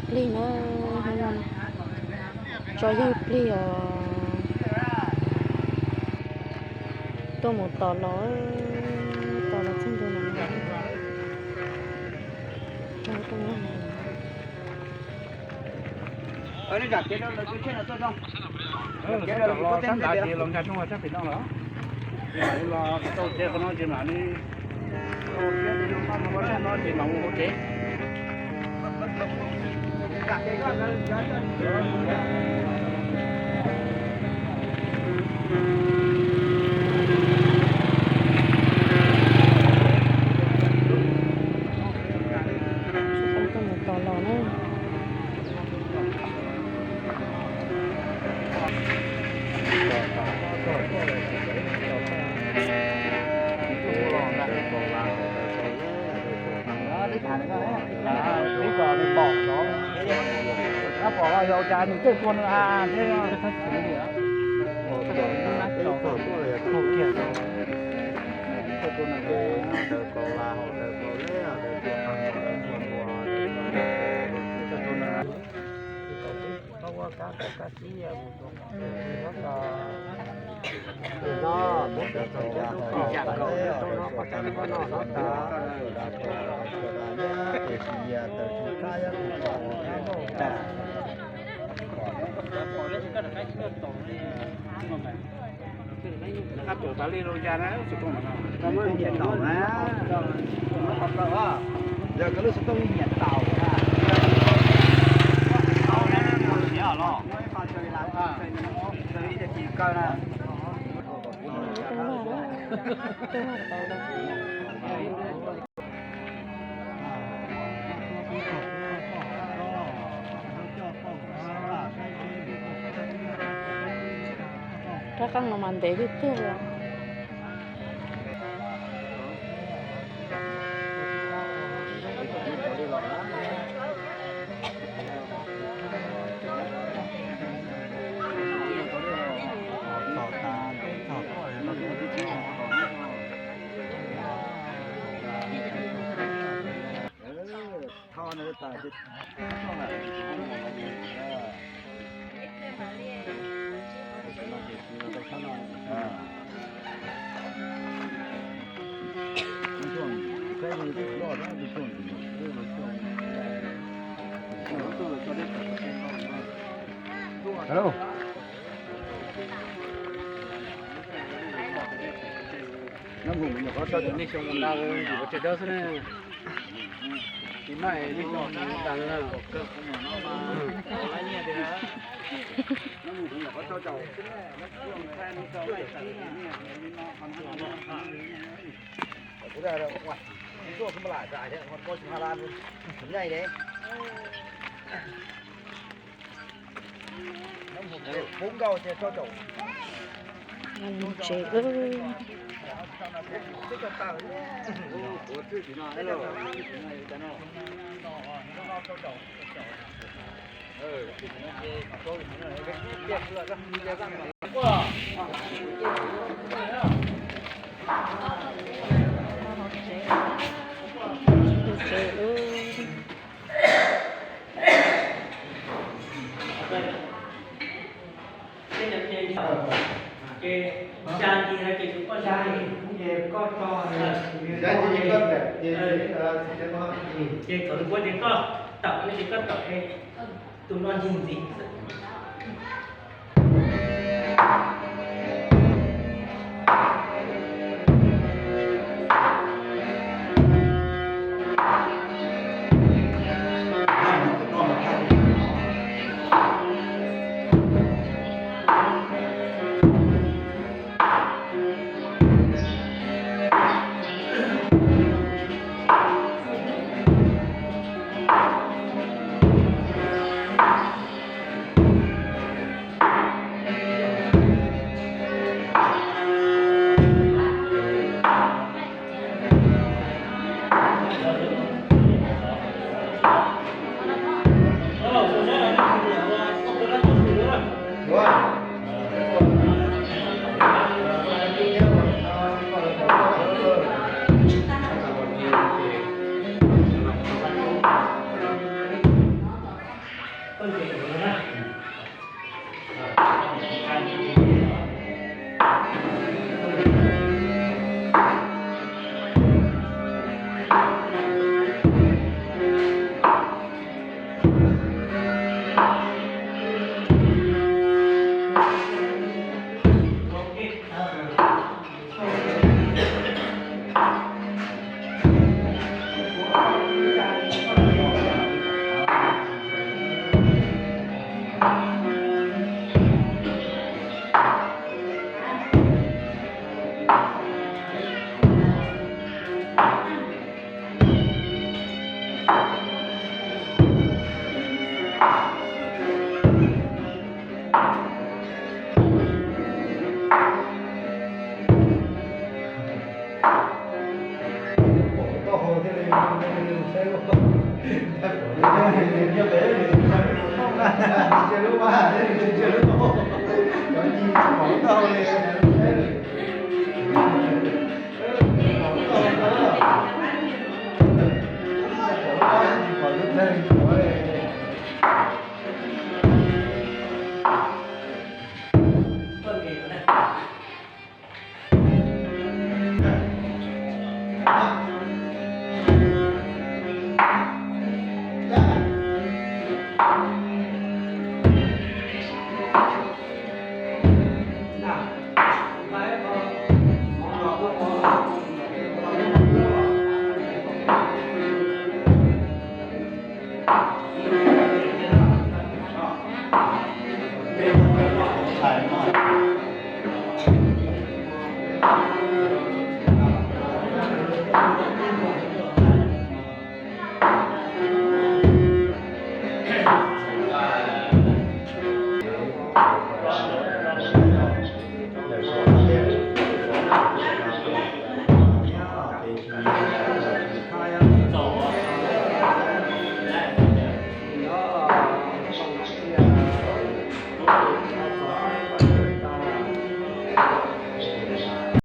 Plig na, tso yawg plig os. Tuaj mus tos los, tos los txog ntua no. Tsis tau tuaj mus tos los na. Ab, pom tas li rau ya na, tsis tau no. Nyiam taum na, yog koj lub xov tooj nyiam taum na. Siav los, ib tug kaw na. Rab qeej no mas ntev tiag tiag li. Hello. Nej xyoo mus nta ntsis ua tsev dawb xwb ne. Tsis maj nej xyoo mus nta na. Tsev. Ces tsa ncig no ces koj tsa, ces koj tso, ces koj tawm, ces koj tawm, ces koj tawm, tus no ncig ntxiv. Tau li.